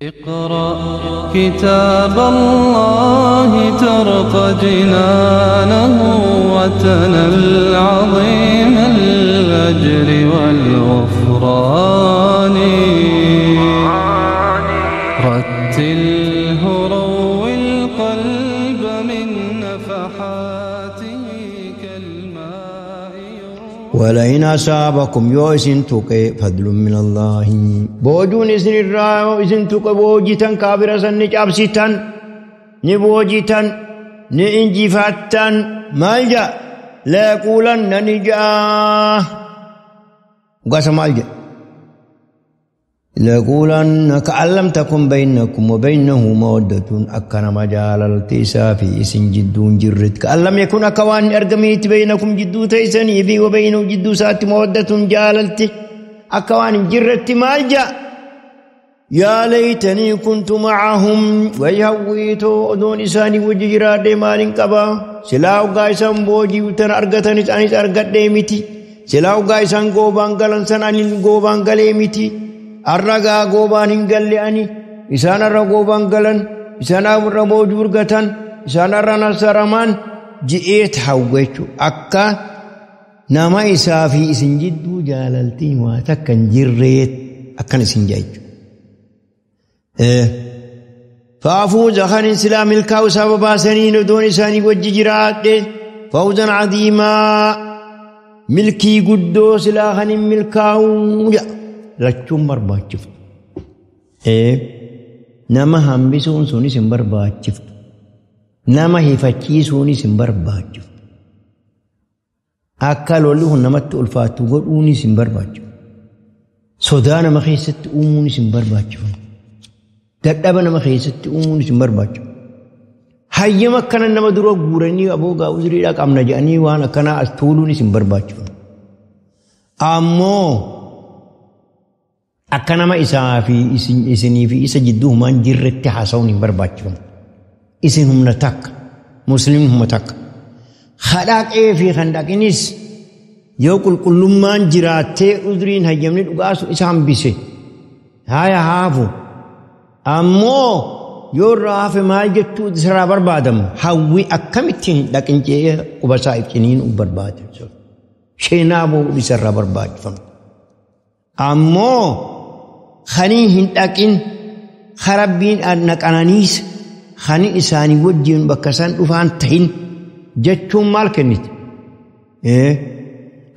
اقرأ كتاب الله ترق جنانه وتنل عظيم الأجر والغفران. رتله روي القلب من نفحاته كالماء. ولئن أصابكم يوسن تقي فضل من الله بوجون إسن الراو إسن تقي بوجتن كافر سن نجابستن نبوجتن نإنجفاتن مالجا لا يقولن نجا وقاس مالجا ليقولن كأن لم تكن بينكم وبينه مودة أكن مجال التيسا في إسن جدون جرت كأن لم يكن أكوان أرقميت بينكم جدو تيسني في وبينه جدو سات مودة جاللت أكوان جرت مالجا يا ليتني كنت معهم ويهويتو أدون إساني وجيرا ديمال قبا سلاو قايسان بوجي وتن أرقتني أنيس أرقت ديمتي سلاو قايسان قوبان قلنسان أنين قوبان قليمتي الرقا قوبان هنقل أني إسان الرقوبان قلن إسان الربو جورقتن إسان الرنصرمان جئت حويتو أكا نما إسافي إسن جدو جاللتي واتكن جريت أكا إسن جايتو فأفوز خان سلام الكاو سببا سنين دون إساني وججرات فوزا عظيما ملكي قدو سلاخن ملكاو lachuun barbaachiftu. Nama hambisuun sunis hin barbaachiftu. Nama hifachiisuunis hin barbaachiftu. Akka lolli kun namatti ulfaatu godhuunis hin barbaachiftu. Sodaa nama keessatti uumuunis hin barbaachiftu. Dadhaba nama keessatti uumuunis hin barbaachiftu. Hayyama akkana nama dura guuranii aboogaa uzriidhaa qabna jedhanii waan akkanaa as tuuluunis hin barbaachiftu. Ammoo akka nama isaa fi isinii fi isa jidduu humaan jirretti haasa'uun hin barbaachifamu. Isin humna takka, muslimni humna takka. Hadhaaqee fi handaqinis yoo qulqullummaan jiraattee uzriin hayyamni dhugaasu isa hambise. Haaya haafu. Ammoo yoo irraa hafe maal jechuu isarraa barbaadamu hawwi akkamittiin hin dhaqin jee qubasaa ibsiniin barbaada. Sheenaa boo'u isarraa barbaachifamu. Ammoo khanii hin dhaqin rabbiin naqananiis khanii isaanii wajjin bakka isaan dhufaan tahin jechuun maal kenniti?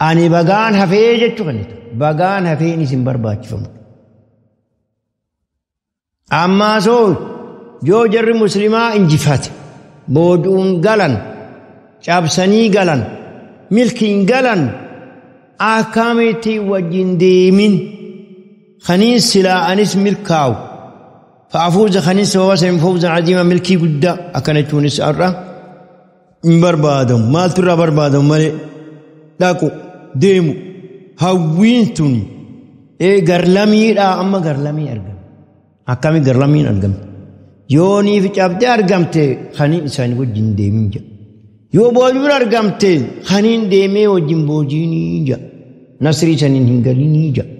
Ani bagaan hafee jechuu kenniti. Bagaan hafeen isin barbaachifamu. Ammaa soo yoo jarri muslimaa injifate booduun galan cabsanii galan milkiin galan akkamitti wajjin deemin khaniin silaa anis milkaawu fa'afuuza khaniin sababa saniin fawzan aziima milkii guddaa akkana jechuunis har'a hin barbaadamu. Maaltu irraa barbaadamu malee dhaqu deemu hawwiin tuni garlamiidhaa amma garlamii argame. Akkami garlamiin argamte yooniif cabdee argamte khaniin isaanii wajjin deemin jedha. Yoo boojuun argamte khaniin deemee wajjin boojiinii jedha. Nasrii saniin hin galinii jedha.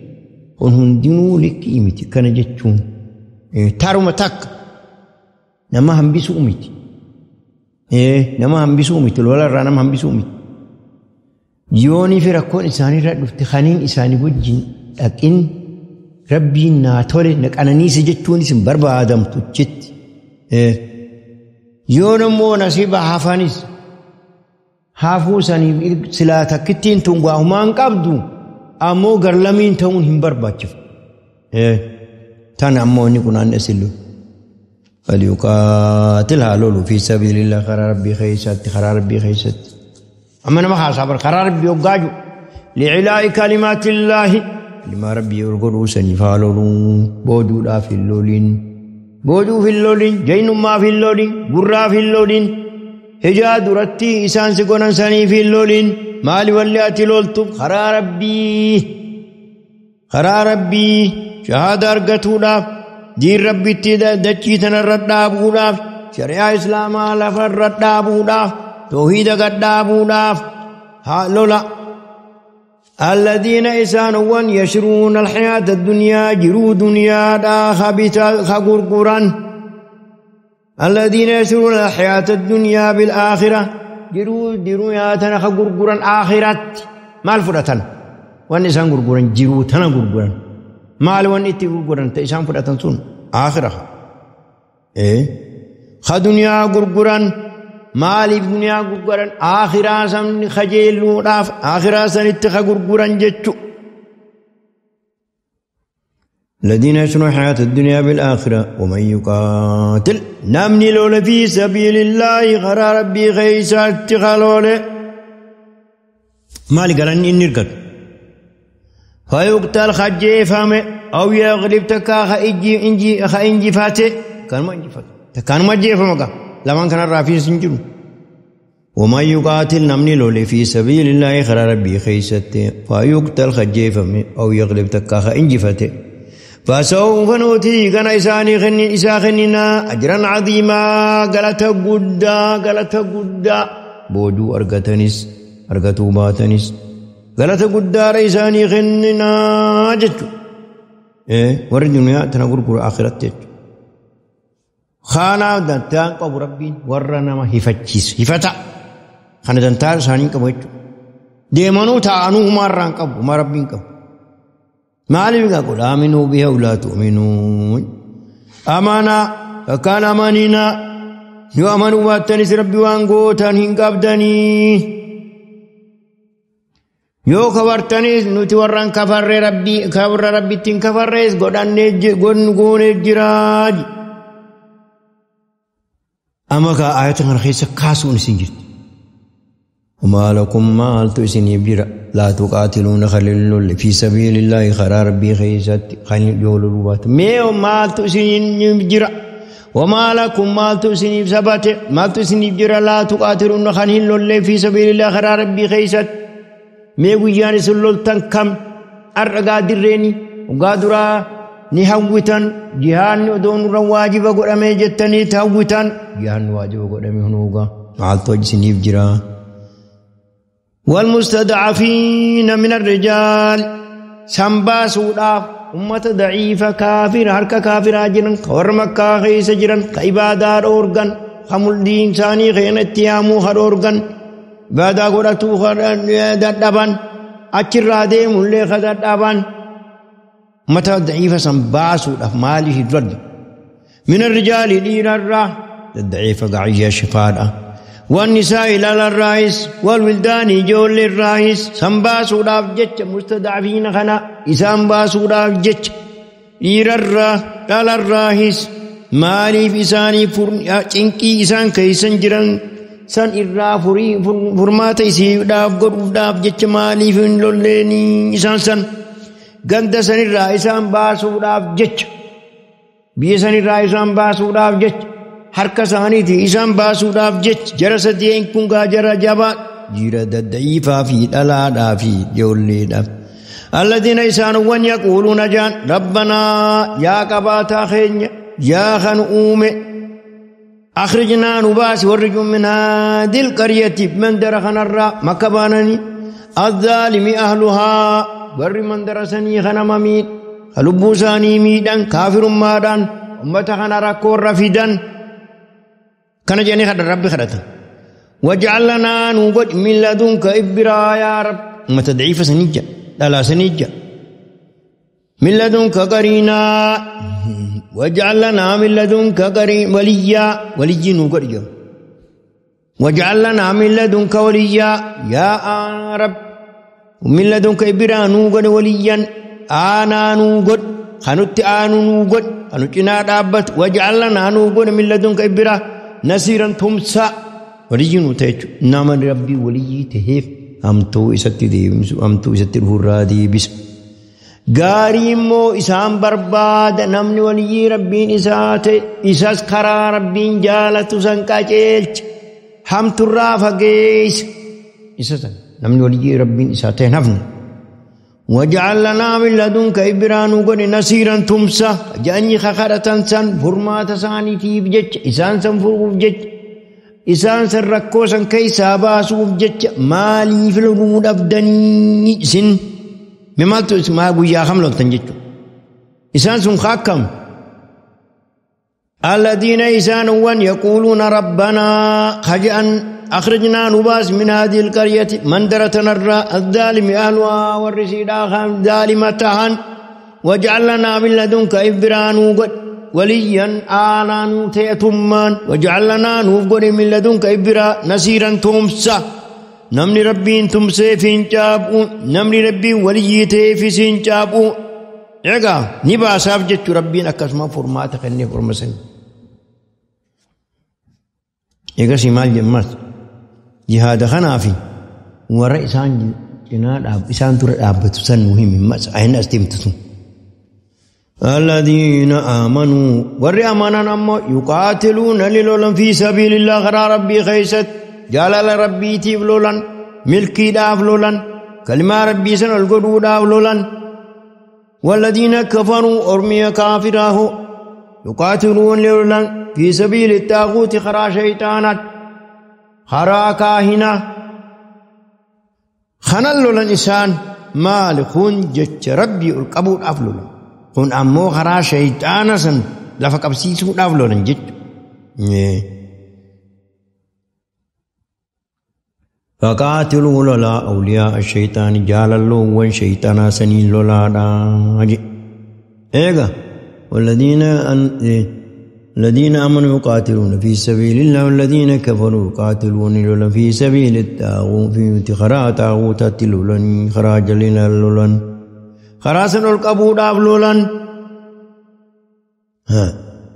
Kun hundinuu likkii miti kana jechuun taruma takka nama hambisuu miti. Nama hambisuu miti lolarraa nama hambisuu miti. Yoonii fi rakkoon isaaniirra dhufte khaniin isaanii wajjin dhaqin rabbiin naa tole na qananiise jechuunis hin barbaadamtu jetti. Yoon immoo nasiiba hafanis hafuu saniif silaa takkittiin tun waahumaan qabdu ammoo garlamiin ta'uun hin barbaachiftu. Tana ammoo inni kun aan isillu. فليقاتل هالولو في سبيل الله خرا ربي خيست خرا ربي خيست. أما نما خاص خرا ربي وقاجو لعلاء كلمات الله لما ربي يرقلوا سنفالولو بوجو لا في اللولين بوجو في اللولين جين ما في اللولين قرا في اللولين هجا درتي إسان سكونا سني في اللولين مالي ولياتي لولتو خرا ربي خرا ربي شهادة أرقتونا دين ربي تيدا دچيتنا ردابونا شريعة إسلاما لفر ردابونا توحيد قدابونا ها لولا الذين إسانوا يشرون الحياة الدنيا جرو دنيا دا خبيتا خغرغران الذين يشرون الحياة الدنيا بالآخرة جرو دنيا تنا خغرغران آخرت مال فرتن وان إسان غرغران جرو تنا غرغران مال وان إتي غرغران تإسان فرتن سون آخرة إيه خدنيا غرغران مالي دنيا غرغران آخرة سن خجيلو راف آخرة سن اتخا غرغران جتشو الذين يشرون حياة الدنيا بالآخرة ومن يقاتل نمني لول في سبيل الله غرى ربي خيسا اتخا مالي قالن إني رقد فيقتل خجيفهم أو يغلب تكا خإنجي إنجي خإنجي فاتي كان ما إنجي فاتي كان ما جيفهم لمن كان الرافين سنجرو ومن يقاتل نمني لولي في سبيل الله خرى ربي خيستي فيقتل خجيفهم أو يغلب تكا خإنجي فاتي فسوف نؤتي كان إساني خني إسا خننا أجرا عظيما قالت قدا قالت قدا بودو أرقتنس أرقتو باتنس قالت قدا رئيساني خننا جتو إيه ورد الدنيا تنقر قر آخرت جتو خانا دنتان قبو ربي ورنا ما هفتشيس هفتا خانا دنتان سانين قبو جتو ديمانو تانو ماران قبو ما ربين قبو ما لم يقل آمنوا بها ولا تؤمنون أمانا فكان أمانينا يؤمنوا باتنس ربي وانقوتان هنقبدني يو كبرتنيس نتي وران كفر ربي كفر ربي تين كفرس غدان غن غون جراج أما كا آيات رخيصة كاسون سنجرت وما لكم ما ألتو بجرا لا تقاتلون خلل في سبيل الله خرا ربي خيست خلل يولو ميو ما ألتو بجرا وما لكم ما ألتو سبات ما ألتو بجرا لا تقاتلون خلل في سبيل الله خرا ربي خيست ميو جاني سلول كم أرقا دريني وقادرا نهوتن جهان دون رواجب قدامي جتني تهوتن جهان واجب قدامي هنوغا عالتو جسني بجرا والمستضعفين من الرجال سنبا سودا أمة ضعيفة كافر هركا كافر أجرن خور مكة خيس جرن كعبادة أورغن خمول دين ثاني خين اتيامو خر أورغن بعد قرأتو خر دبان أشر هذه ملة خر دبان متى ضعيفة سنبا سودا مالي هدرد من الرجال دين الرا الضعيفة قاعية شفاء والنساء إلى الرئيس والولدان جول الرئيس سنبا سودا جت مستضعفين خنا إسان سودا جت إيرر قال الرئيس مالي في إساني فرن إسان كيسن جرن سن إرا فري فرمات إسي داف قرب داف جت مالي في لوليني إسان سن غند سن الرئيس باسودا جت بيسن الرئيس باسودا جت harka isaaniiti isaan baasuudhaaf jecha jara sadeen kun gaa jara jabaa jira dadda'iifaa fi dhalaadhaa fi ijoolleedhaaf. Alladhiina isaanowwan yaquuluuna jaan rabbanaa yaa qabaataa keenya yaa kan uume akhrijnaa nu baasi warri min haadil qaryati mandara kanarraa makka baananii azzaalimi ahluhaa warri mandara sanii kanama miidh ka lubbuu isaanii miidhan kaafirummaadhaan ummata kana rakkoorra fidan كان جاني خد ربي خدته واجعل لنا نوجد من لدنك إبرا يا رب ما تدعيف سنيجة لا سنيجة من لدنك قرينا واجعل لنا من لدنك قرين وليا ولي نوجد واجعل لنا من لدنك وليا يا رب ومن لدنك إبرا نوجد وليا أنا نوجد خنت آنو نوجد خنتنا دابت واجعل لنا نوجد من لدنك إبرا نصيرا تمسا ولي نتاج نعم ربي ولي تهيف أمتو إستي ديمسو أمتو إستي الهرادي بس غاريمو إسام برباد نمني ولي ربين إسات إساس خرا ربين جالتو سنكاچيلچ هم ترافا جيس إساسا نمني ولي ربين إسات نفن واجعل لنا من لدنك إبران وقل نصيرا تمسا جاني خخرة سن فرمات ساني تيب جج إسان سن فرغف جج Isaan san rakkoo san keessaa baasuuf jecha maaliif loluu dhabdanii isin maaltu maa guyyaa kam loltan jechuudha. Isaan sun akkam? الذين إسانوا يقولون ربنا خجأن أخرجنا نباس من هذه القرية مندرة الظالم أهلها والرسيدا ظالمتهن واجعل لنا من لدنك إبران وليا آنا تيتمان واجعل لنا نوفقر من لدنك إبرا نسيرا تمسا نمني ربي تمسي فين جابو نمني ربي ولي تيفسين جابو Egaa ni baasaaf jechuu rabbiin akkasuma furmaata kennee furmasan. Egasii maal jemmas jihaada kanaafi warra isaan cinaa isaan dura dhaabbatu san nu himi mas ayin as deemtu sun. الذين آمنوا warri amanan ammoo yuqaatiluuna lilolan fi sabiilillah karaa rabbii keessatti jaalala rabbiitiif lolan milkiidhaaf lolan kalimaa rabbii san ol godhuudhaaf lolan. والذين كفروا أرمي كافراه يقاتلون لولا في سبيل الطاغوت خرا شيطانات خرا كاهنة خنل الإنسان مال خون جت ربي القبول أفلولا خون أمو خرا شيطانا سن لفق أبسيسو أفلولا جت فقاتلوا لولا أولياء الشيطان جال الله وشيطانا سنين لولا راج إيغا والذين الذين آمنوا يقاتلون في سبيل الله والذين كفروا يقاتلون لولا في سبيل الطاغوت في خرا طاغوت لولا خراج لنا لولا خراسن القبول لولا ها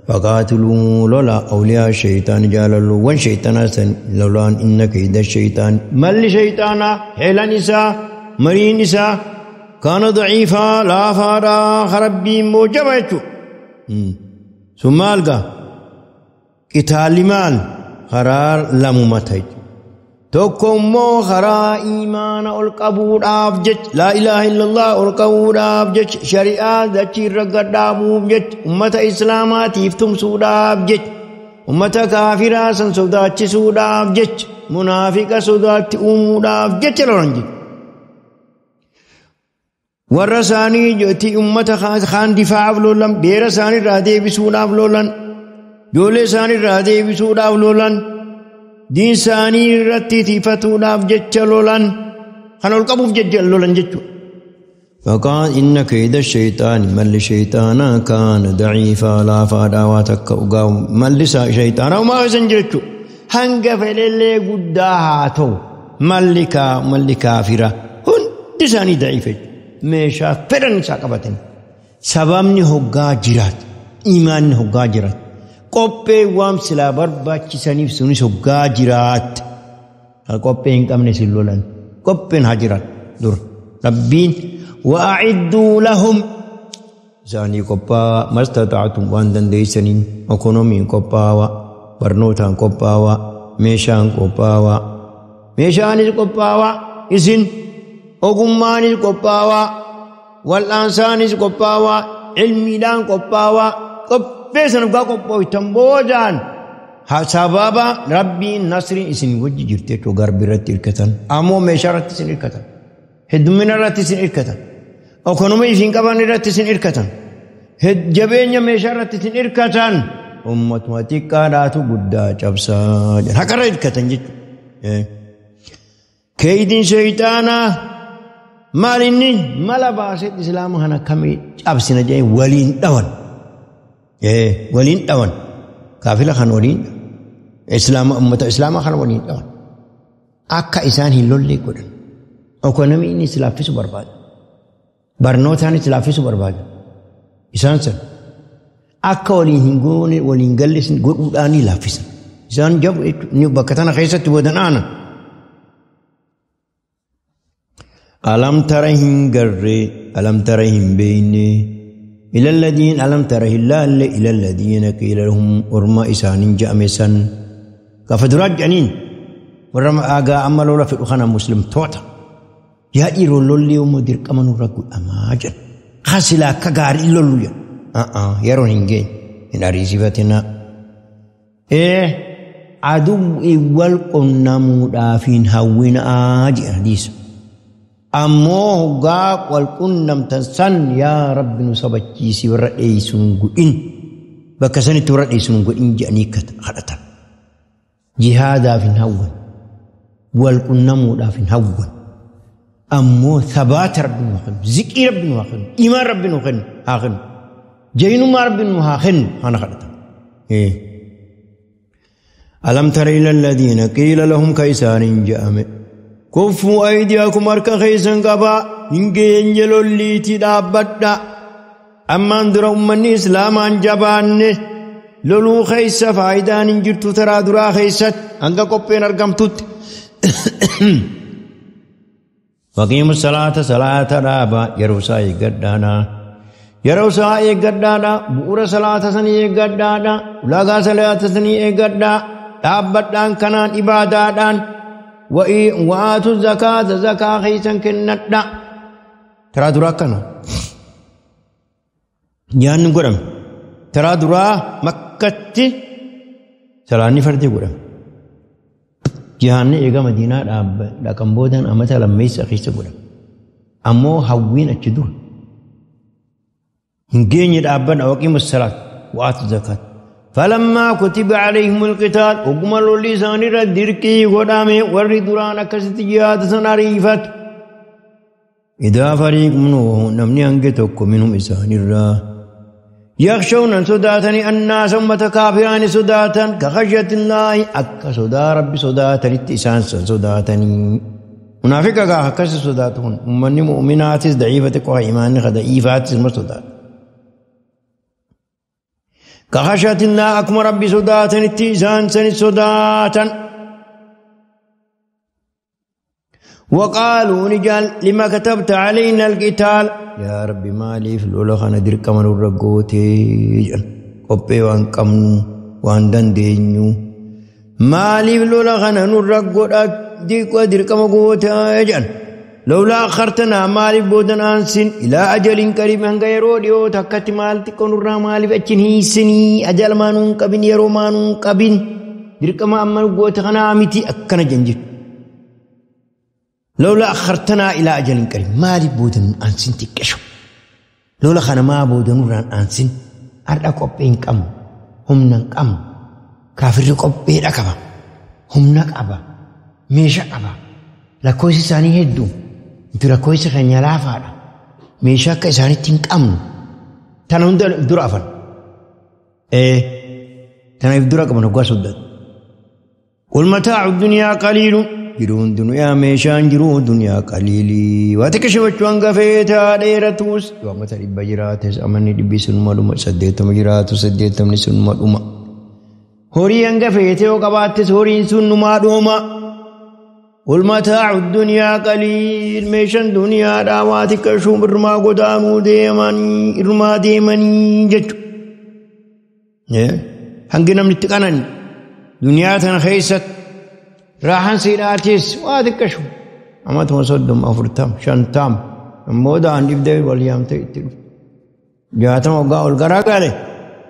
فقاتلوا لولا أولياء الشيطان جعل الله وشيطان سن لولا إن كيد الشيطان مل شيطانا حيل نساء مري نساء كان ضعيفا لا فارا خربي موجبته ثم ألقى قتال مال قرار لممتج tokkommoo karaa iimaana ol qabuudhaaf jecha laa ilaaha illallah ol qabuudhaaf jecha shari'aa dachii irra gadhaabuuf jecha ummata islaamaatiif tumsuudhaaf jecha ummata kaafiraa san sodaachisuudhaaf jecha munaafiqa sodaatti uumuudhaaf jecha lolan jecha. Warra isaanii jetti ummata kaan difaa'aaf lolan beera isaanii irraa deebisuudhaaf lolan ijoollee isaanii irraa deebisuudhaaf lolan. Diin isaanii irratti tiifatuudhaaf jecha lolan kan ol qabuuf jecha lolan jechuudha. فقال إن كيد الشيطان مل شيطانا كان ضعيفا لا فادا واتك مل شيطانا وما يسنجرتو hanga fedhellee guddaa haa ta'u malli kaafira hundi isaanii da'iife meeshaa fedhan isaa qabatan. Sababni hoggaa jiraatu imaanni hoggaa jiraatu qophee waan silaa barbaachisaniif sunis hoggaa jiraat. Qophee hin qabne sin lolan qopheen haa jiraat dur rabbiin wa'a'idduu lahum isaanii qophaa'aa mastata'atum waan dandeessaniin ekonomiin qophaa'aa barnootaan qophaa'aa meeshaan qophaa'aa meeshaanis qophaa'aa isin ogummaanis qophaa'aa wal'aansaanis qophaa'aa ilmiidhaan qophaa'aa qophee sana dhugaa qophooftan boodaan sababa rabbiin nasriin isin wajji jirti jechuudha garbi irratti hirkatan ammoo meeshaa irratti isin hirkatan heddumina irratti isin hirkatan ekonomii isin qaban irratti isin hirkatan jabeenya meeshaa irratti isin hirkatan ummatuma xiqqaadhaatu guddaa cabsaa jedhan haqarra hirkatan jechuudha. Keeydiin shayxaanaa maal inni mala baasee islaama kana akkamii cabsina jedhee waliin dhawan. Waliin dhawan kaafila kan waliin islaama ummata islaama kan waliin dhawan akka isaan hin lolle godhan ekonomii inni islaaffisu barbaada barnootaan islaaffisu barbaada isaan san akka waliin hin goone waliin gallisin godhuudhaan ni laaffisan isaan jabu ni bakka tana keessatti wadan aana. Alam tara hin garree alam tara hin beeyne إلى الذين ألم تره إلا إلى الذين قيل لهم أرما إسان جأمسا كفدرات جنين ورما آقا أما لولا في الأخنا مسلم توتا يا إيرو لولي ومدير كمان رقل أماجن خسلا كغار إلولويا يرون هنجين إن أريسفتنا إيه عدو والقنم دافين هوين آجي حديث أموه قاق والقنم تنسن يا رب نصبتشيسي ورئيسون قئن بكسنت ورئيسون قئن جأنيك خلطا جهادا في هون والقنم دافين هون أمو ثبات رب نوخن ذكر رب نوخن إيمان رب نوخن هاخن جينو ما رب نوخن هانا خلطا إيه ألم تر إلى الذين قيل لهم كيسان جاء كفوا أيديكم أركا خيسان قبا إنجي إنجلو اللي تدابتا أما اندر أمني إسلاما جبان لولو خيسا فايدان إنجرتو ترى درا خيسات أنك قبين أرقمتوت وقيموا الصلاة صلاة رابا يروسا يقدانا يروسا يقدانا بؤر صلاة سني يقدانا ولاغا صلاة سني يقدانا dhaabbatdhaan kanaan ibaadaadhaan wa'aatu zakaata zakaa keeysan kennadha taraa duraa akkana nyaanni godhame taraa duraa makkatti salaanni fardii godhame jihaanni eega madiinaa dhaqan boodaan amata lammeessa keessa godhame ammoo hawwiin achi dura hin geenye dhaabbadha waqiimu salaat wa'aatu zakaata فلما كتب عليهم القتال وقم لسان الدركي قدامي ورد دران أكست جهاد سنريفت إذا فريق منه نمني أنجتك منهم إسان الرا يخشون صداتني الناس أمة كافران صداتا كخشية الله أك صدا ربي صداتني إسان صداتني منافقة كاكس صداتهم أمني مؤمنات ضعيفة وإيمان ضعيفات صدات كخشية الله أكم ربي صداتا اتئسان سن صداتا وقالوا نجال لما كتبت علينا القتال يا ربي ما لي في الأولى خانا درك من الرقوتي قبي وان قمنو وان دندينيو ما لي في الأولى خانا نرقوت درك مقوتي لولا أخرتنا مالي بودن أنسن إلى أجل قريب هنگا يرو ديو تكت مالتي كونورا مالي بچن هيسني أجل مانون قبن يرو مانون قبن دركما أمن قوت غنامتي أكنا جنجر لولا أخرتنا إلى أجل قريب مالي بودن أنسن تكشو لولا خنا ما بودن ران أنسن أردا قبين كم هم نكم كافر قبين أكبا هم نكبا ميشا أبا lakkoofsi isaanii hedduu nuti lakkoofsi keenya laafaadha meeshaa akka isaanitti hin qabnu tana hunda dura afan tana if dura qaban hoggaa sodaatu والمتاع الدنيا قليل jiruun duniyaa meeshaan jiruu duniyaa qaliilii waa xiqqishe wachuun gafeetaa dheeratuus yoo mata 100 jiraates amanni 100 sunuma dhuma 80 jiraatu 80 sunuma dhuma horii hanga feete yoo qabaattes horiin sun numaa dhuma والمتاع الدنيا قليل ميشان دنيا دعواتك شو برما قدامو ديماني إرما ديماني جتو هنگنا من التقناني دنيا تنخيست راحن سيراتيس واتك شو أما تمصدم أفرتام شنتام مودا عن دبدي واليام تيتلو جاتم وقاو القراقالي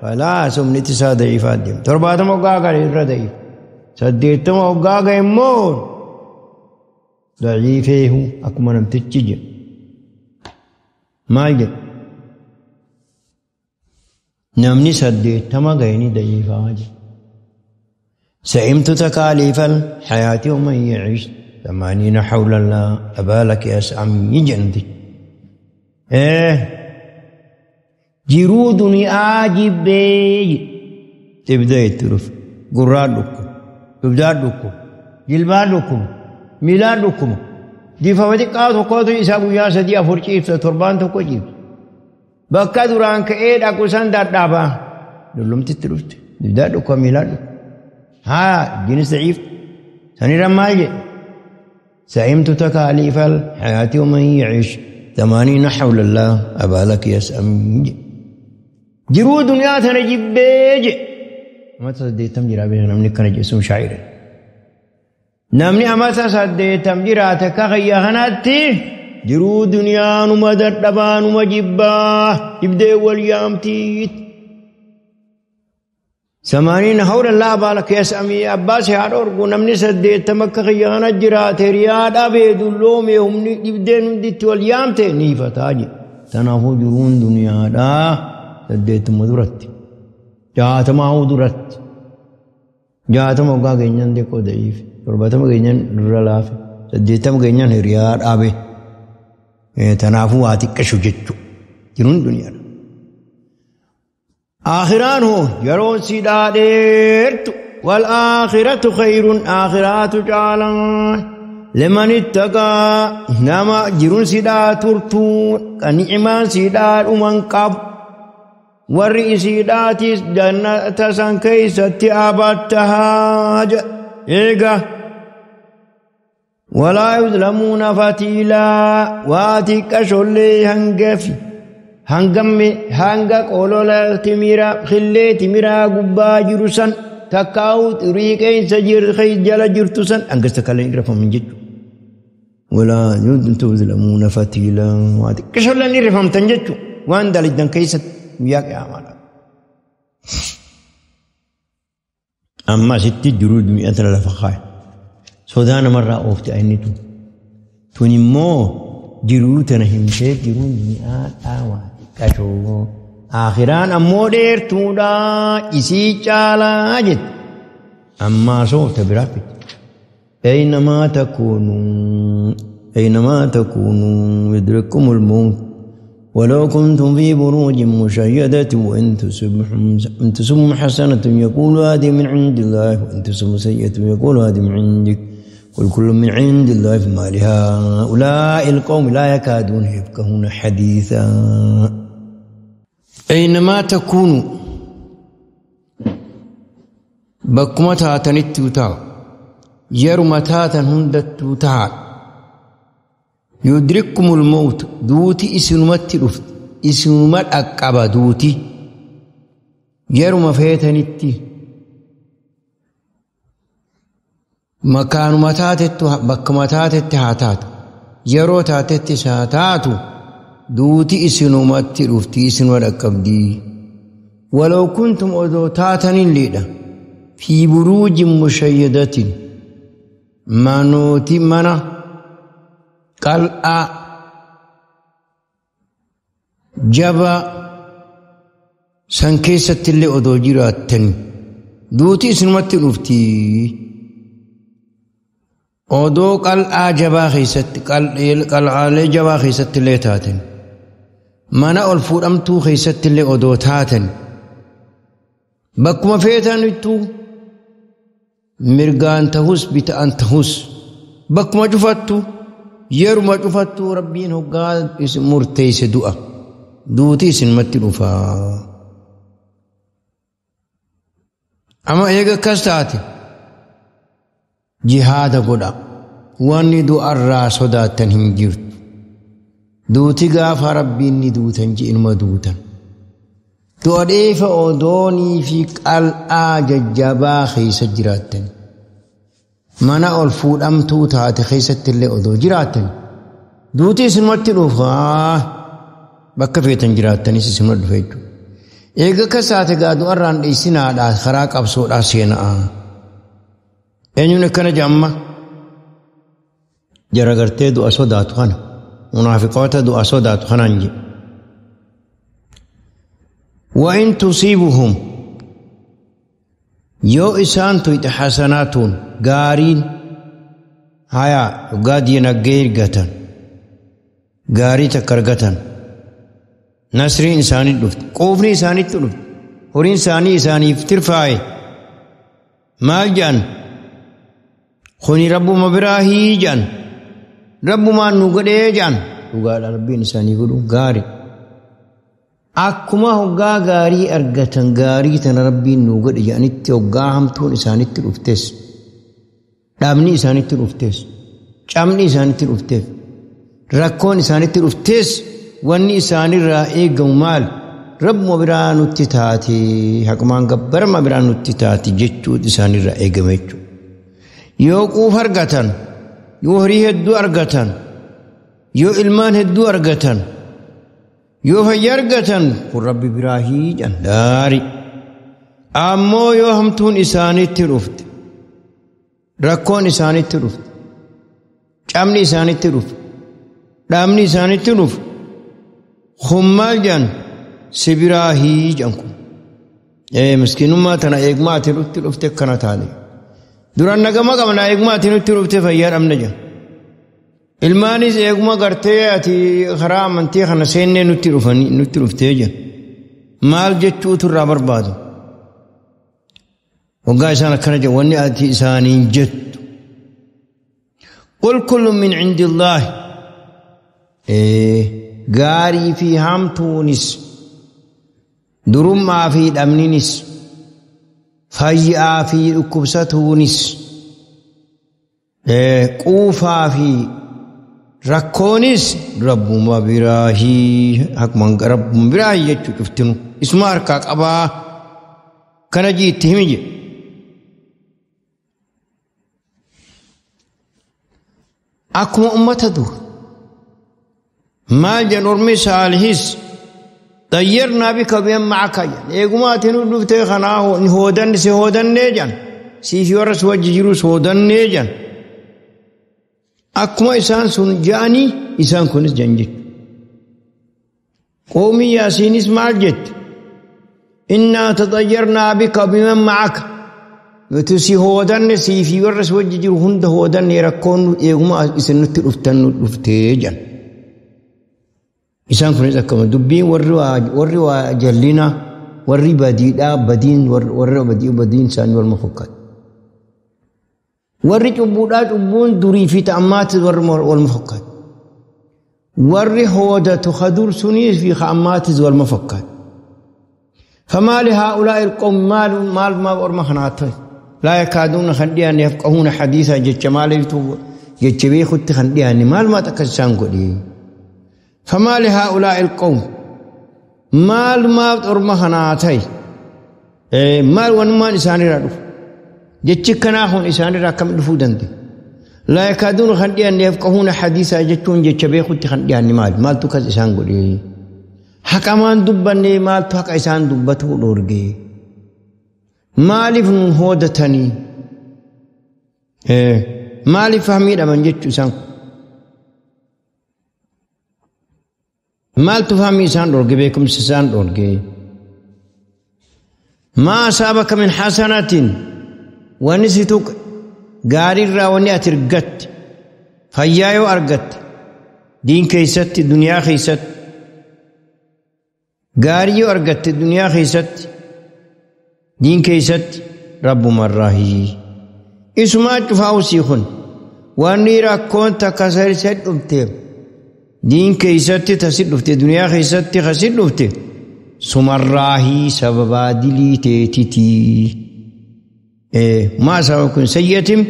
فلا سمني تسا ضعيفات ديم ترباتم وقاقالي ردعيف سديتم وقاقالي مور ضعيفه أكما نمتجج ما يجب نمني سديتما غيني ضعيفة سئمت تكاليف الحياة ومن يعيش 80 حول الله أبالك يسعم يجندي إيه جرودني آجب تبدأ يترف قرار لكم تبدأ لكم جلبان لكم miilaan dhukkuba diifama xiqqaa tokkotu isa guyyaa 3 4 ciibsa torbaan tokko ciibsa bakka duraan ka'ee dhaqu san dadhabaa dullumtitti dhufte dugdaa dhukkuba miilaan dhukkuba haa diinis daciif sanirra maal jedhe سئمت تكاليف الحياة ومن يعيش 80 حول الله أبالك يسأم jiruu duniyaa tana jibbee je amata 80 jiraa beekna namni kana jechuun shaa'ira namni amata 80 jiraate akka kiyya kanatti jiruu duniyaa numa dadhabaa numa jibbaa dhibdee wal yaamtiit. 80 hawla laa baalak yas'amii abbaas haa dhorgu namni 80 akka kiyyaana jiraate riyaadhaa beedulloome humni dhibdeen hundi itti wal yaamte ni ifataa jedhe. Tanaafuu jiruun duniyaadhaa 80 duratti 60 duratti 60 waggaa keenyan xiqqoo da'iif 70 keenyan dura laafe 80 keenyan hiriyaa dhaabe. Tanaafuu waa xiqqashu jechuudha jiruun duniyaadha. Aakhiraan hoo yeroon si dhaadheertu wal aakhiratu khayrun aakhiraatu caalaa liman ittaqaa nama jiruun si dhaa turtuun kan ni'imaan si dhaa dhuman qabu warri isii dhaatis jannata san keeysatti abattahaa jedha. Eega walaa yuzlamuuna fatiilaa waa xiqqashollee hangafi hangamme hanga qolola timira khillee timiraa gubbaa jiru san takkaa'u xurii qeensa jala jirtu san hangasta kalleen irrafaman jechuudha. Walaa yuzlamuuna fatiilaa waa xiqqasholleen irrafamtan jechuudha waan dalagdan keessatti guyyaa qiyaamaadha. Amma asitti jiruu duniyaa tana lafa kaaya. Sodaa namarraa oofte inni tun. Tun immoo jiruu tana himtee jiruun duniyaadhaa waa xiqqashoo. Aakhiraan ammoo dheertuudhaa isii caalaa jette. Ammaa soofta biraa fite. Aynamaa takuunuu yudrikkumul mawt ولو كنتم في بروج مشيدة وإن تصبهم حسنة يقول هذه من عند الله وإن تصبهم سيئة يقول هذه من عندك قل كل من عند الله فما لهؤلاء القوم لا يكادون يفقهون حديثا. أينما تكونوا بكما تاتن التوتا يرما تاتن هند التوتا يدرككم الموت دوتي اسنمت رفت اسنمت أقبا دوتي يرما فيتنتي مكان متاتت بكما تاتت هاتات يرو تاتت ساتاتو دوتي اسنمت رفت اسنمت أقبدي ولو كنتم أدو تاتن ليدا في بروج مشيدة منوتي منا qal'aa jabaa san keessatti illee odoo jiraattani duuti isinumatti dhufti. Odoo qal'aa jabaa keessatti qal'aalee jabaa keessatti illee taatan mana ol fuudhamtuu keessatti illee odoo taatan bakkuma feetanittuu mirgaan tahus bita'an tahus bakkuma cufattu yeruma cufattuu rabbiin hoggaa isin murteesse du'a duuti isinumatti dhufaa. Amma eega akkas taate jihaada godha wanni du'arraa sodaattan hin jirtu. Duuti gaafa rabbiin ni duutan ji'inuma duutan. Du'a dheefa odoonii fi qal'aa jajjabaa keessa jiraattan. Mana ol fuudhamtuu taate keessatti illee odoo jiraattan duuti isinumatti dhufaa bakka feetan jiraattanis isinuma dhufa jechuudha. Eega akkas taate gaa du'arraan dheessinaadhaa karaa qabsoodhaa seena'a. Eenyuun akkana jedhama? Jara gartee du'a sodaatu kana munaafiqoota du'a sodaatu kanaan jedhe. وإن تصيبهم yoo isaan tuyxe hasanaatuun gaariin haya dhugaa diinagdee argatan gaarii takka argatan nasriin isaanii dhufte quufni isaanitti dhufte horiin isaanii isaaniif tirfaaye maal jedhan kuni rabbuma biraahii jedhan rabbumaan nu godhee jedhan dhugaadha rabbiin isaanii godhu gaarii. Akkuma hoggaa gaarii argatan gaarii tana rabbiin nu godhe jedhanitti hoggaa hamtuun isaanitti dhuftes dhaabni isaanitti dhuftes camni isaanitti dhufteef rakkoon isaanitti dhuftes wanni isaanirraa eegamu maal rabbuma biraa nutti taate haqumaan gabbarama biraa nutti taate jechuun isaanirraa eegama jechuudha. Yoo quufa argatan yoo horii hedduu argatan yoo ilmaan hedduu argatan yoo fayyaa argatan kun rabbi biraa hiijan gaarii. Ammoo yoo hamtuun isaanitti dhufte, rakkoon isaanitti dhufte, cabni isaanitti dhufte, dhaabni isaanitti dhufe, kun maal jedhan si biraa hii jedhan kun. Miskiinummaa tana eeguma ati nutti dhufte akkana taate. Duraan nagama qabna eeguma ati nutti dhufte fayyaa dhabne jedhan. Ilmaanis eeguma gartee ati karaa amantii kana seennee nutti dhufanii nutti dhuftee jedhan. Maal jechuutu irraa barbaadu? Waggaa isaan akkana jedhan wanni ati isaaniin jettu. Qul kullu min cindillaahi. Gaarii fi hamtuunis durummaa fi dhabninis fayyaa fi dhukkubsatuunis quufaa fi rakkoonis rabbuma biraahii akkuma rabbuma biraahii jechuu cuftinu isuma harkaa qabaa kana jii itti himi jedhe. Akkuma ummata dur maal jedhan ormi saalihis xayyarnaa bika biman ma'aka jedhan eeguma ati nu dhuftee kanaa hoodanne si hoodannee jedhan siifi warra si wajji jirus hoodannee jedhan akkuma isaan sun ja'anii isaan kunis jedhan jechuudha. Qoomii Yaasiinis maal jette? Innaa taxayyarnaa bika biman ma'aka nuti si hoodanne siifi warra si wajji jiru hunda hoodanne rakkoon eeguma isin nutti dhuftan nu dhuftee jedhan. Isaan kunis akkuma dubbiin warri waa jallina warri badiidhaa badiin warri badii badiin isaanii walma fakkaata. Warri cubbuudhaa cubbuun durii fi ta'ammaatti warri walma fakkaata. Warri hoodatu kadur sunii fi ka'ammaattis walma fakkaata. فما لهؤلاء القوم مال مال ما أرمى خناته لا يكادون خنديان يفقهون حديثا جت مال جت بيخت خنديان مال ما تكسان قولي. فما لهؤلاء القوم مال ما أرمى خناته مال ونما إنسان رادو جت كناهم إنسان راكم دفودن لا يكادون خنديان يفقهون حديثا جتون جت بيخت خنديان مال مال تكس إنسان قولي. Haqamaan dubbanne maaltu haqa isaan dubbatuu dhoorge? Maaliif nu hoodatanii? Maaliif fahmii dhaban jechuu isaan kun? Maaltu fahmii isaan dhoorge? Beekumsa isaan dhoorge? Maa asaabaka min hasanatin wanni si tuqe gaariirraa wanni ati argatte fayyaa yoo argatte diin keessatti duniyaa keessatti gaarii yoo argatte duniyaa keessatti diin keessatti rabbumarraahi isumaa cufaa usii kun wanni rakkoon takka isa dhufte diin keessatti tasi dhufte duniyaa keessatti kasi dhufte sumarraahi sababaa dilii teetitii maa sababa kun sayyatim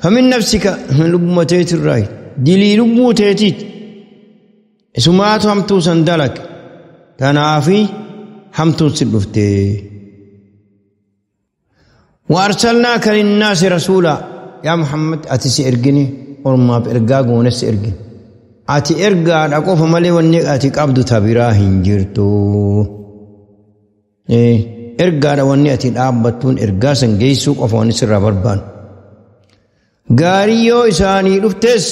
famin nafsika lubbuma teetirraahi dilii lubbuu teetiit isumaatu hamtuu san dalage tanaafi hamtuun si dhufte. وأرسلناك للناس رسولا يا محمد أتي سإرجني أرما بإرجاج ونس إرجن أتي إرجع أقف مالي وني أتي قبض تبراه هنجرتو إيه إرجع وني أتي الأبتون إرجع سنجيسو قف ونس ربربان غاريو إساني رفتس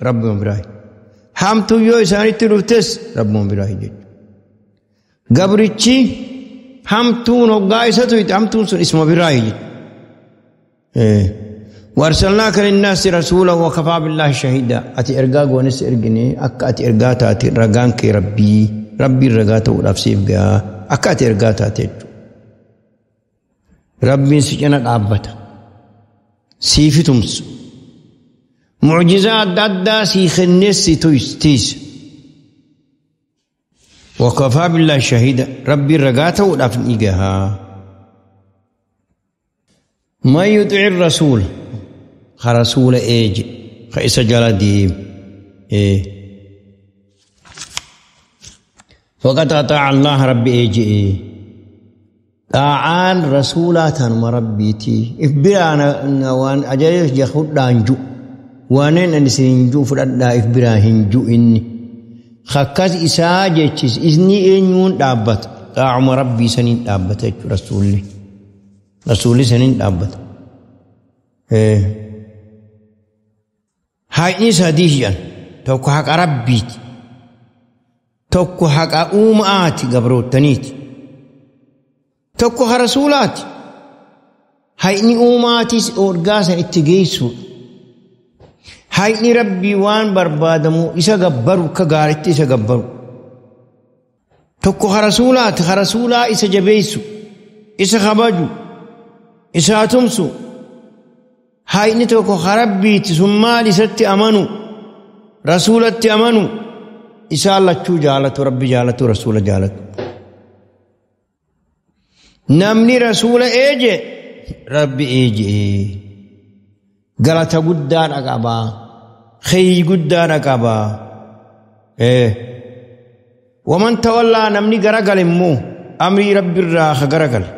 ربهم براي همتو يو إساني ترفتس ربهم براي جد Gabrichi hamtuun hoggaa isa tuyte hamtuun sun isma biraa jechuudha. Warsalnaaka linnaasi rasuula wa kafaa billaahi shahiida. Ati ergaa goonis ergine akka ati ergaa taate ragaan kee rabbii rabbiin ragaa ta'uudhaaf siif gahaa akka ati ergaa taate jechuudha. Rabbiin si cina dhaabbata. Siifi tumsu. Mucjizaa adda addaa sii kennees si tiisa. وكفى بالله شهيدا ربي رقاته ودفنيقها ما يطع الرسول خرسول ايج خيس جلدي ايه فقد اطاع الله ربي ايج ايه طاعان رسولات ما ربيتي افبرانا وان اجل يخد انجو وانين ان سنجو فردا افبرا هنجو اني خكاس إساء جيتشيس إذني إنيون دابت طاعم ربي سنين دابت رسولي Rasuulli saniin dhaabbata. Haqni sadii jedhan tokko haqa rabbiiti. Tokko haqa uumaati gabroottaniiti. Tokko ha rasuulaati. Haqni uumaatis ergaa san itti geessuudha. Haqni rabbii waan barbaadamu isa gabbaru akka gaariitti isa gabbaru. Tokko ha rasuulaati ha rasuulaa isa jabeessu isa kabaju isa tumsu. Haqni tokko ha rabbiiti sun maal isatti amanu rasuulatti amanu isaan lachuu jaalatu rabbi jaalatu rasuula jaalatu. Namni rasuula eeje rabbi eeje galata guddaadha qabaa khayyi guddaadha qabaa. Waman tawallaa namni garagale immoo amrii rabbiirraa ha garagale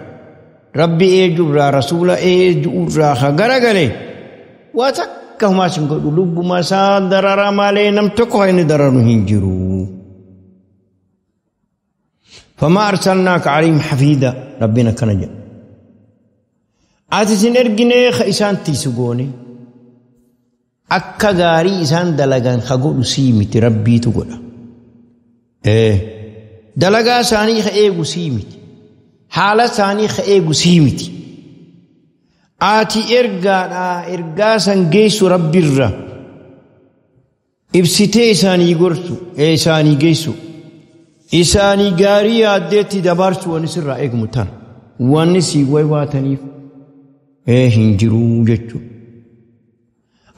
rabbi eejuurraa rasuula eejuurraa ha garagale waa takka humaas hin godhu lubbuma isaa darara malee nam tokko ha inni dararu hin jiru. فما أرسلناك عليهم حفيدا ربنا كان جاء أتسن إرجني خإسان تيسقوني أكا غاري إسان دلغان خقول سيمت ربي تقول دلغا ساني خإيغو سيمت حالة ساني خإيغو سيمت آتي إرغا إرغا سنجيسو ربي الرا إبسيتي إساني غرسو إساني جيسو isaanii gaarii yaaddeetti dabarsu wanni sirraa eegamu tana wanni sii waywaataniif hin jiruu jechuudha.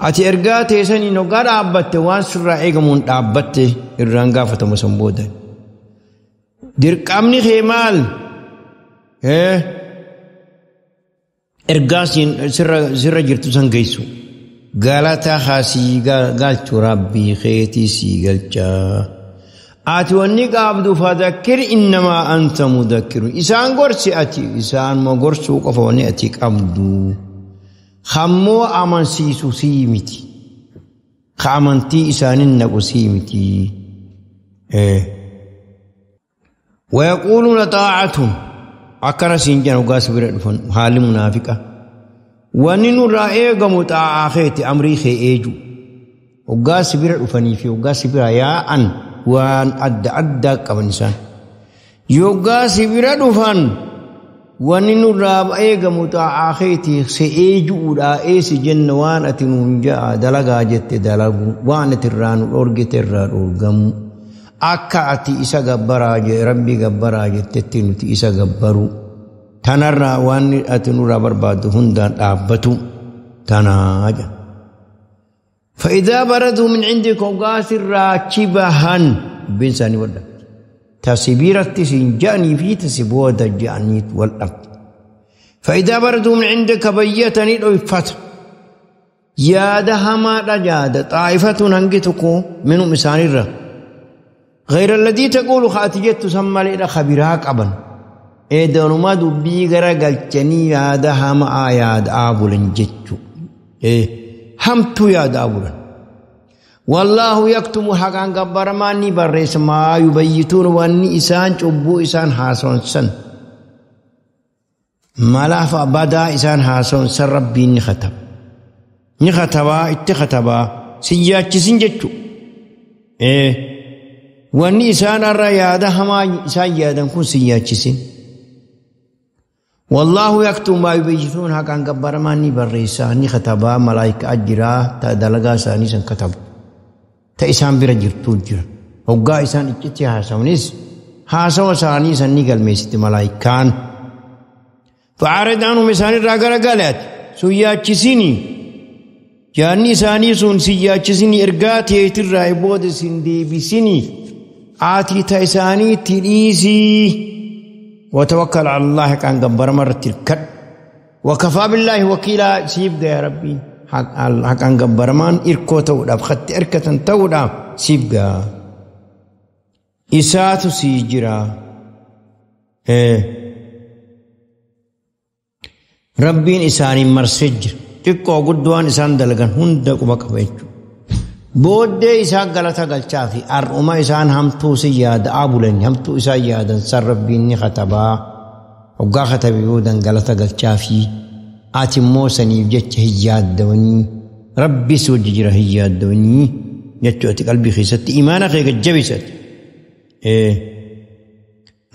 Ati ergaa teessaniin hoggaa dhaabbatte waan sirraa eegamuun dhaabbatte irraan gaafatamu san booda. Dirqamni kee maal? Ergaa sirra jirtu san geessu. Galata haasii galchu rabbii keetii sii galchaa. Ati wanni qabdu fadhakkir innamaa anta mudhakkirun. Isaan gorsi ati isaan ma gorsuu qofa wanni ati qabdu. Hammoo amansiisu sii miti. Ka amantii isaanin naqu sii miti. Wayaquuluuna xaa'atun akkana siin jedhan hoggaa si bira dhufan haalli munaafiqa. Wanni nurraa eegamu xaa'aa keeti amrii kee eeju. Hoggaa si bira dhufanii fi hoggaa si bira yaa'an waan adda addaa qaban isaan. Yoggaa si bira dhufan wanni nurraa eegamu xaa'aa keeti si eejuudhaa eesi jenna waan ati nuun ja'a dalagaa jette dalagu waan ati irraa nu dhoorgite irraa dhoorgamu akka ati isa gabbaraa rabbi gabbaraa jettetti nuti isa gabbaru tanarraa waan ati nurraa barbaaddu hundaan dhaabbatu tanaa jedha. فإذا بردوا من عندك وقاسر راكبهن بإنسان ولا تسبيرة سنجاني في تسبودة جاني والأرض. فإذا بردوا من عندك بيتني الأفت يا دهما رجاد طائفة هنجتكو منهم إنسان الر غير الذي تقول خاتجت تسمى لإلى خبراك أبا إذا ما دبي غرقلتني يا دهما آياد آبولن جتشو إيه همتو يا دابولا والله يكتم حقا قبر ما نبرس ما يبيتون واني إسان شبو إسان حاسون سن ملاف بدا إسان حاسون سن ربي نختب نختبا اتختبا سيجاتش سنجتشو إيه واني إسان الريادة هما إسان يادن كون سيجاتش سن والله يكتب ما يبيتون حقا قبر ما نبرس نختبا ملائكة أجرا تدلقا ساني سن كتب تا إسان بira jirtuu jira hoggaa isaan iccitti haasawanis haasawa isaanii san ni galmeessiti malaayikaan. فأعرض عنهم isaan irraa garagalaati sun yaachisini yaadni isaanii sun si yaachisini ergaa teetirraa booda sin deebisini aatii ta isaaniitti dhiisii. وتوكل على الله كان قبر مرة الكد وكفى بالله وكيلا سيبقى يا ربي حق أن قبر مان إركو تودا بخط إركة تودا سيبقى إساتو سيجرا إيه ربين إساني مرسجر تكو قدوان إسان دلغن هندق وبكبيتو بودي إسان غلطة غلطة أرؤما إسان همتو سياد آبولن همتو إسان يادن سر ربين خطبا Hoggaa katabe boodan galata galchaafii ati immoo saniif jecha hin yaaddawanii rabbis wajji jira hin yaaddawanii jechuu ati qalbii keessatti imaana kee gajjabeessati.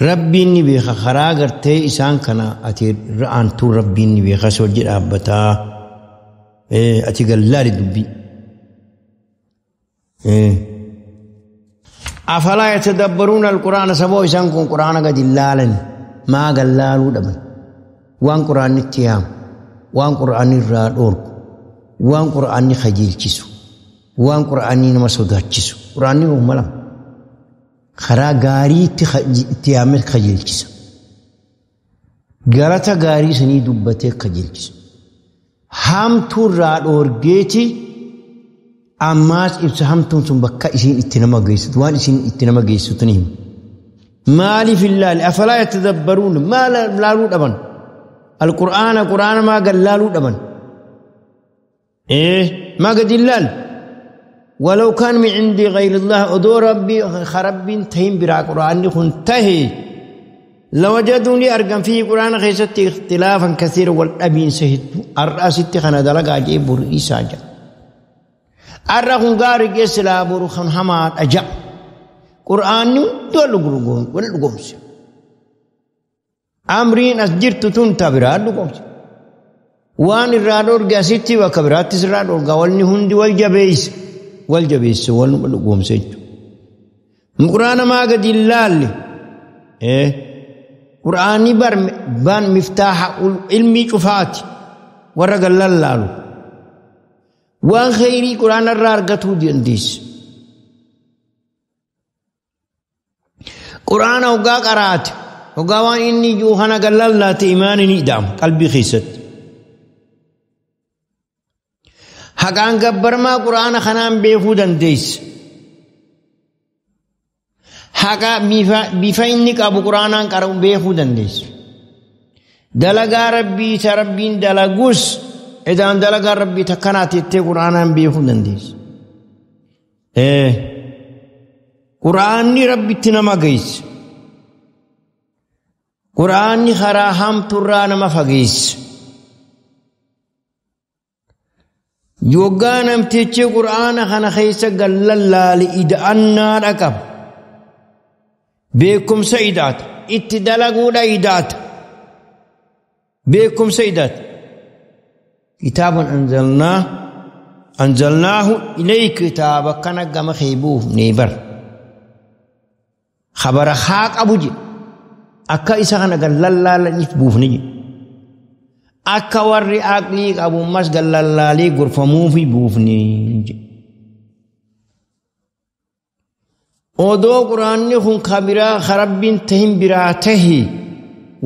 Rabbiin ni beeka karaa gartee isaan kana ati irra aantuu rabbiin ni beeka si wajji dhaabbataa ati gallaali dubbii. Afalaa yatadabbaruuna alquraana saboo isaan kun quraana gadi laalan maa gallaaluu dhaban waan quraanni itti yaamu waan quraanni irraa dhoorgu waan quraanni kajeelchisu waan quraanni nama sodaachisu quraanni uuma lama karaa gaarii itti yaamee kajeelchisa galata gaarii sanii dubbatee kajeelchisa hamtuu irraa dhoorgeeti ammaas ibsa hamtuun sun bakka isiin itti nama geessitu waan isiin itti nama geessitu ni hima. Maaliif hin laale afalaa yatadabbaruun maa laaluu dhaban alqur'aana qur'aana maa gad laaluu dhaban maa gad hin laalle ولو كان من عند غير الله أدو ربي خرب تهم برا قرآن خن تهي لوجدوني أرقم فيه قرآن خيست اختلافا كثيرا والأبين سهد الرأس خنا دلقا جيب رئيسا جا الرخن قارق يسلا برخن حماد أجا قرآن دول والقومس أمرين أسجرت تنتبرا القومس وان الرادور قاسيتي وكبرات الرادور قولني هندي والجبيس والجبيس والقومس قرآن ما قد اللال قرآني بر بان مفتاح علمي شفات ورق اللالو وان خيري قرآن الرارقته دينديس قرآن وقا قرات وقا وان إني جوهنا قلالات إيماني نئدام قلبي خيست حقان قبر ما قرآن خنان بيخو دنديس حقا بيفا إنك أبو قرآن قرأ بيخو دنديس دلقا ربي تربين دلقوس إذا دلقا ربي تكنات يتي قرآن بيخو دنديس قرآني ربي تنما قيس قرآني خراهم ترانا ما فقيس يوغانا متيتي قرآن خنا خيسا قال لله إدأنا ركب بكم سيدات اتدلقوا لإدات بكم سيدات كتاب أنزلناه إليك كتابا كان قام خيبوه نيبر خبر خاك أبوجي أكا إسا خنا قال لا لا نفبوه نجي أكا وري أكليك أبو مس قال لا لي غرفمو في بوف نجي odoo quraanni kun kabiraa rabbiin tahin biraa tahi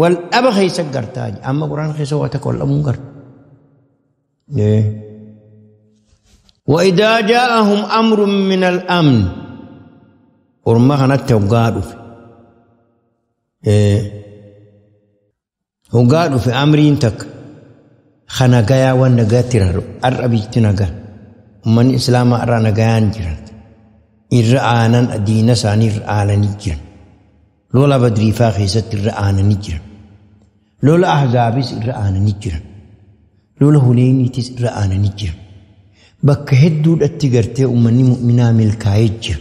wal dhaba keessa gartaa amma quraan keessa waa takka wal dhabuun garta. وإذا جاءهم أمر من الأمن orma kanatti hoggaa dhufe hoggaa dhufe amriin takka kana gayaa waan nagaatti raru har'a biitti nagaa ummanni islaamaa har'a nagayaan jiran irra aanan diina isaanii irra aananii jiran lola badriifaa keessatti irra aananii jiran lola ahzaabis irra aananii jiran lola huneeniitis irra aananii jiran bakka hedduudhatti gartee ummanni mu'minaa milkaa'ee jira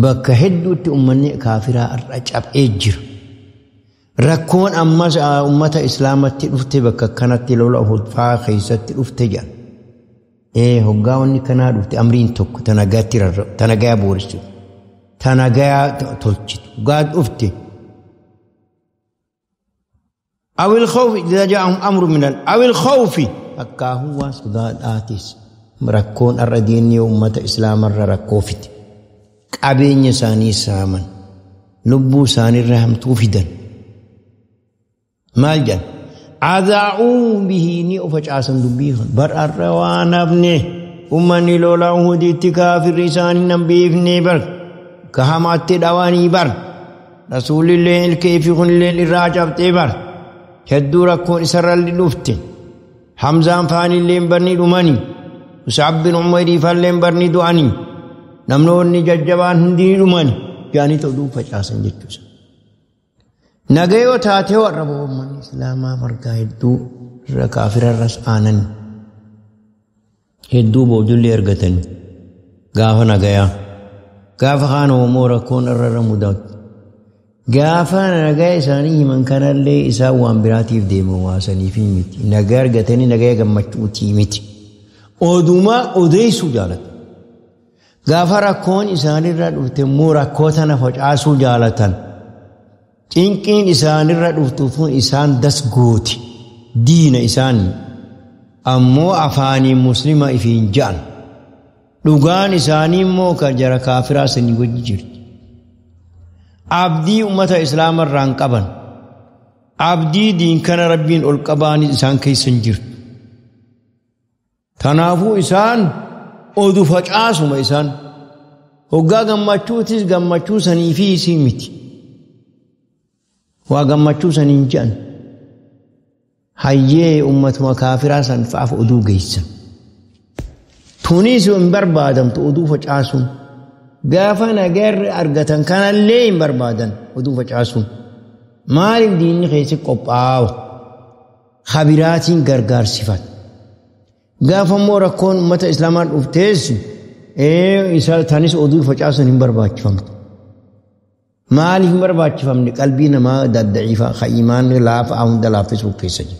bakka hedduutti ummanni kaafiraa irra cabee jira rakkoon ammas ummata islaamatti dhufte bakka kanatti lola uhudfaa keessatti dhufte jedhan hoggaa wanni kanaa dhufte amriin tokko tanagaatti rarra'u tanagayaa booristu tanagayaa tolchitu hoggaa dhufte awil khawfi idhaa jaa'ahum amru minal awil khawfi akkaahuu waan sodaadhaatis rakkoon har'a diinni ummata islaamarra rakkoo fite qabeenya isaanii saaman lubbuu isaaniirra hamtuu fidan maal jedhan عذاؤوا به ني أفجعسن دبيخن بر الروان ابني أمني لولا هديت كافر رسان نبيفني بر كهمات دواني بر رسول الله الكيف خن الليل الراجب تبر هدو ركون سر اللفت حمزان فاني اللي برني دماني وسعب بن عميري فاللي برني دواني نمنوني ججبان هندي دماني جاني تدو فجعسن جتوسن Nagayoo taatee warra uummanni islaamaa margaa hedduu irra kaafirarras aanan hedduu boodullee argatanii gaafa nagayaa gaafa kaan homoo rakkoon irra mudatu gaafa nagaa isaanii himan kanallee isaan waan biraatiif deeman waasaniif miti nagaa argatanii nagaa gammachuutii miti odumaa odeessuu jaalatu gaafa rakkoon isaanirra dhufte immoo rakkoo tana facaasuu jaalatan cinqiin isaanirra dhuftu tun isaan dasgooti diina isaanii ammoo afaanii muslima ifiin ja'an dhugaan isaanii immoo kan jara kaafiraa sanii wajji jirti. Abdii ummata islaamarraa hin qaban abdii diin kana rabbiin ol qabaan isaan keessa hin jirtu. Kanaafuu isaan odu facaasuma isaan hoggaa gammachuutis gammachuu sanii fi isii miti. Waa gammachuu saniin je'an hayyee ummatuma kaafiraa san fa'aaf oduu geessan. Tunis hin barbaadamtu oduu facaasuun. Gaafa nagarri argatan kanallee hin barbaadan oduu facaasuun. Maaliif diinni keessi qophaa'a? Habiraatiin gargaarsifata. Gaafa immoo rakkoon uummata islaamaa dhuftees tanis oduu facaasuun hin barbaachifamtu. Maaliif hin barbaachifamne? Qalbii namaa daddaciifaa ka imaanni laafaa hunda laaffisuu keessa jira.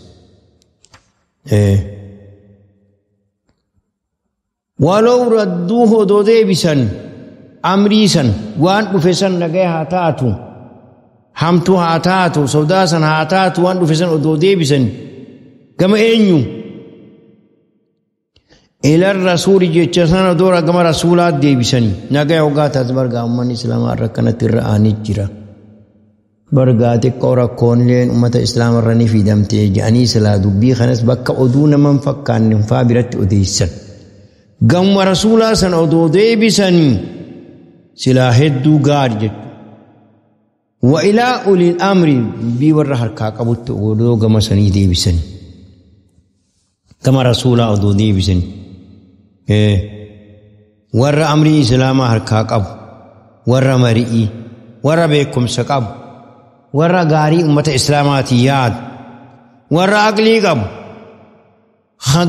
Waloo radduu odoo deebisan amrii san waan dhufe san nagaa haa taatu hamtuu haa taatu sodaa san haa taatu waan dhufe san odoo deebisan gama eenyu ila rasuuli jecha sana odoo gama rasuulaa deebisanii nagaa hoggaa taatu bargaa uummanni islaamaa irra kanatti irra aanee jira. Bargaa xiqqoo rakkoonilleen uummata islaamaa irra ni fidamtee jedhanii silaa dubbii kanas bakka oduu nama hin fakkaanne faa biratti odeessan. Gamma rasuulaa sana odoo deebisanii silaa hedduu gaarii jechuudha. Wa ilaa uliil amri dubbii warra harkaa qabutti odoo gama sanii deebisanii. Gama rasuulaa odoo deebisanii. Warra amrii islaamaa harkaa qabu, warra mari'ii, warra beekumsa qabu, warra gaarii uummata islaamaatii yaadu, warra aqlii qabu.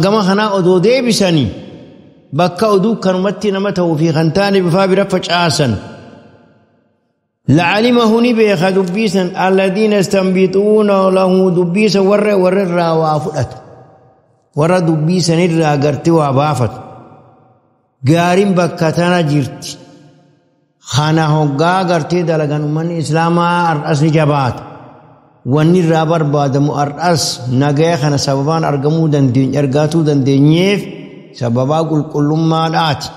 Gama kanaa odoo deebisanii bakka oduu kanumatti nama ta'uu fi kan taane bifaa bira facaasan. La'alimahu ni beeka dubbisan alladhiina yastanbixuuna lahu dubbisan warra irraa waa fudhatu. Warra dubbisan irraa gartee waa baafatu. Gaariin bakka tana jirti. Kana hoggaa gartee dalagan uummanni islaamaa har'as ni jabaata. Wanni irraa barbaadamu har'as nagaya kana sababaan argamuu dandeenye argatuu dandeenyeef sababaa qulqullummaadhaati.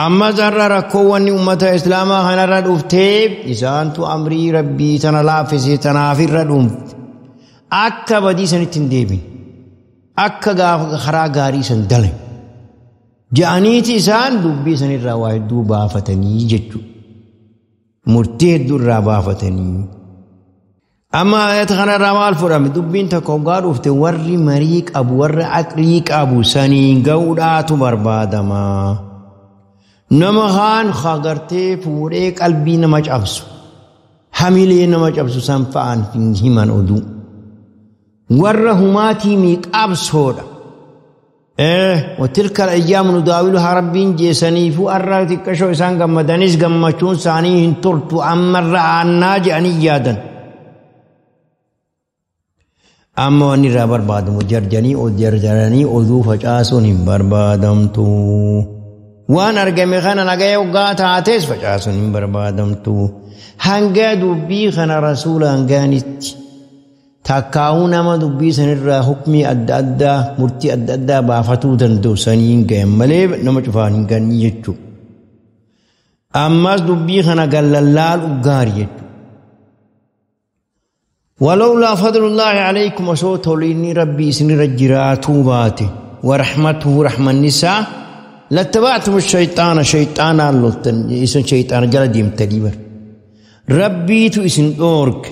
Ammas har'a rakkoo wanni uummata islaamaa kanarra dhufteef isaantu amrii rabbii tana laaffise tanaaf irra dhuunfe. Akka badii sanitti hin deebine. Akka karaa gaarii san dalagne. Ja'aniiti isaan dubbii sanirraa waa hedduu baafatanii jechuudha. Murtii hedduu irraa baafatanii. Amma ayata kanarraa maal fudhame? Dubbiin tokko hoggaa dhufte warri marii qabu, warri aqlii qabu saniin ga'uudhaatu barbaadama. Nama kaan hagartee fuudhee qalbii nama cabsu, hamilee nama cabsu san fa'aan hin himan oduu. Warra humaatii miiqabsoodha. وتلك الأيام نداولها ربين جيسني فو أرى تكشو إسان قمدانيس قمچون ساني هنترتو أمر عنا جاني يادا. أما واني را بربادم جرجني أو جرجرني أو ذو فجاسون هم بربادمتو. وان أرقمي خانا نقايا وقاتا عتيس فجاسون هم بربادمتو. هنگا دبي خانا رسول هنگانيت. Takkaa'uu nama dubbii sanirraa hukmii adda addaa murtii adda addaa baafatuu danda'u saniin gahan malee nama cufaan hin gahan jechuudha. Ammas dubbii kana gallallaalu gaarii jechuudha. Walawlaa fadlullaahi alaykum osoo tolinni rabbii isinirra jiraatuu baate warahmatuhu rahmannisaa lattaba'tum shayxaana shayxaanaan loltan isin shayxaana jala deemtanii bara. Rabbiitu isin dhoorge.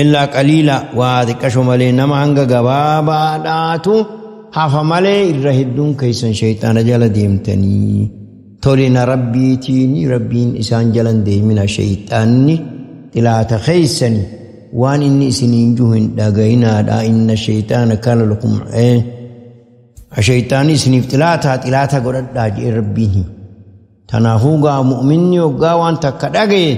إلا قليلا وادقشو مالي نما هنگا غبابا داتو hafa malee irra hedduun keessan shayxaana jala deemtanii tolina rabbiitiin rabbiin isaan jalan deemina shayxaanni xilaata keessanii Waan inni isiniin jiru hin dhagayinaadha. Inna shayxaana kaana lakum shayxaanni isiniif xilaataa xilaata godhadhaa jedhee Rabbiin hima. Kanaafuu gaa mu'minni hoggaa waan takka dhagaye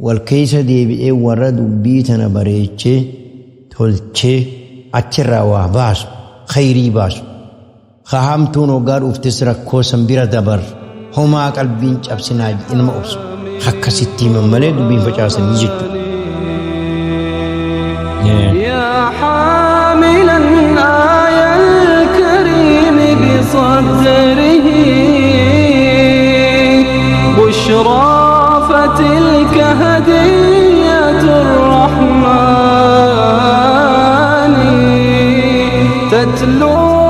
wal keessa deebi'ee warra dubbii tana bareechee tolchee achirraa waa baasu, khayrii baasu. Ka hamtuun hoggaa dhuftes rakkoo san bira dabar, homaa qalbiin cabsinaa jedhee nama obsu. Akkasitti himan malee dubbiin facaasanii jechuudha. يا حاملا آي الكريم بصدره، بشرى فتلك هدية الرحمن تتلو.